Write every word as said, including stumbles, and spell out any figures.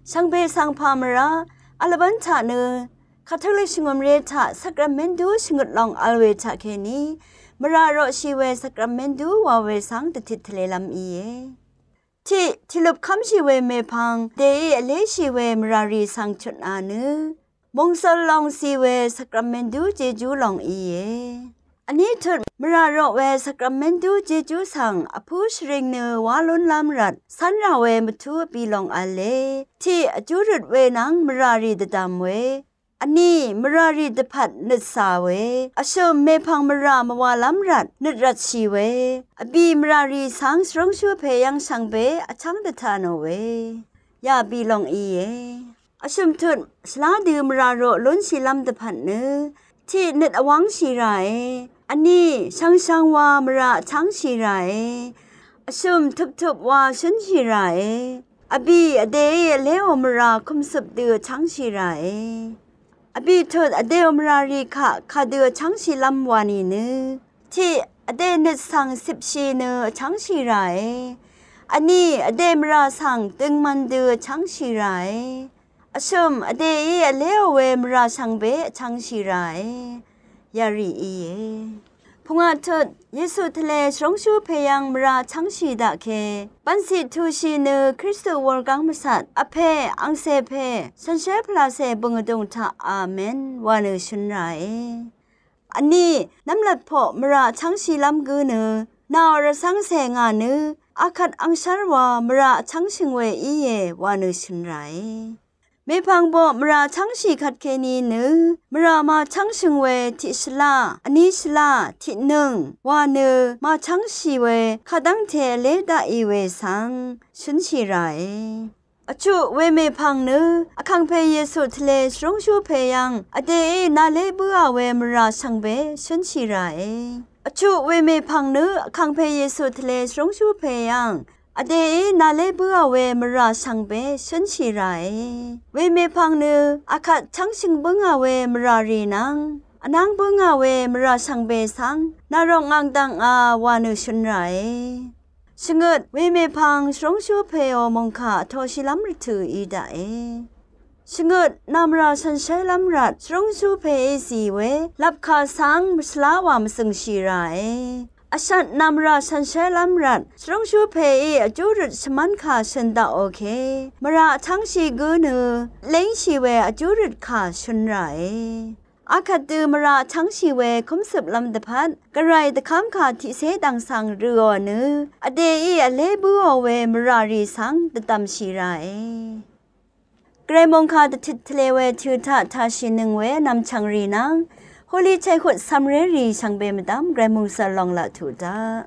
Shvngbe svng pà mvrá vl vbv́n taq nø Katolik shvngø̀mré taq sakramentu shvngøt lòng vl we taqkèní mvrà roqshì we sakramentu wa we svng dvtit tvlelv́m íe. Tiq, tiqløp kv́mshì we mèpvng dèí vléshì we mvràrì svng chutnà nø mòngsøl lòng cì we sakramentu jejú lòng íe. Vní tut mvrà roq we sakramentu jejú svng vpú shvring nø wá lúnlv́m rvt cv́nrà we mvtú vbì lòng v̄le. Tiq, vjú røt we nvng mvràrì dvdv̀m we. Vní, mvràrì dvpvt nøt cà we. Vshø̀m mèpvng mvrà mvwàlv́m rvt nøt rvtshì we. Vbì mvràrì svng shvrúngshú pè yv́ng shvngbe vchv́ng dvtá nò we. Yà vbì lòng íe. Vshø̀m tut shvlá dø mvrà roq lúnshìlv́m dvpvt nø tiq nøt vwv́ngshì ràe. Vní, shvngshvng wa mvrà vchv́ngshì ràe. Vshø̀m tuptup wa shǿnshì ràe. Vbì vdèí vléò mvrà kumsøp dø vchv́ngshì ràe. Vbì tut vdèò mvràrì kaq kadø vchv́ngshìlv́m wa nìnø tiq, vdè nøt svng cipshì nø vchv́ngshì ràe. Vní, vdè mvrà svng døngmvn dø vchv́ngshì ràe. Vshø̀m vdèí vléò we mvrà shvngbe vchv́ngshì ràe. Yarì íe. Pungwà tut, Yesu tvle shvrúngshú pè yv́ng mvrà vchv́ngshì daqke bv̀nsiq tushì nø Kristu wurgáng mvcat vpè angcè pè shànshér pvlacè bø̀ng vdùng taq amen wa nø shøn ràe. Vní, nv́mlat poq mvrà vchv́ngshìlv́m gǿ nø nà rvcv́ngcè ngà nø akvt angshv́r wa mvrà vchv́ngshø̀ng we íe wa nø shøn ràe. Mèpvng boq mvrà vchv́ngshì kvtkèní nø mvrà màvchv́ngshø̀ng we tiq shvlá, vní shvlá, tiqnøng wa nø màvchv́ngshì we kadv́ngte vlé daqì we svng shǿnshì ràe. Vchuq we mèpvng nø vkàngpè Yesu tvle shvrúngshú pè yv́ng vdèí nalé bǿà we mvrà shvngbe shǿnshì ràe. Vchuq we mèpvng nø vkàngpè Yesu tvle shvrúngshú pè yv́ng vdèí nalé bǿà we mvrà shvngbe shǿnshì ràe. We mèpvng nø akvt chv́ngshø̀ng bǿngà we mvràrì nvng vnáng bǿngà we mvrà shvngbe svng nà rok ngv̀ng dv̀ngà wa nø shøn ràe. Shvngøt we mèpvng shvrúngshú pèò mòngkà vtoshìlv́m rvtø̀ í daqe. Shvngøt nà mvrà shànshér lv́m rvt shvrúngshú pèí zì we lvpkà svng mvshvlá wa mvzø̀ngshì ràe. Vshvt nà mvrà shànshér lv́m rvt shvrúngshú pèí vjú røt shvmv́nkà shø̀n daqò ke mvrà vtv́ngshì gǿ nø léngshì we vjú røtkà shø̀n ràe. Akvt dø mvrà vtv́ngshì we kúmcøplv́m dvpvt gvray dvkv́mkà tiqcé dv̀ng svng rø̀ò nø vdèí vlé bǿò we mvràrì svng dvdv̀mshì ràe. Gvray mòngkà dvtit tvle we tø taq tashìnøng we nv̀mchv̀ngrì nvng holy childhood cv̀mrérì shvngbe mvdv́m gvray mòngsvl lòng laq tuq daq.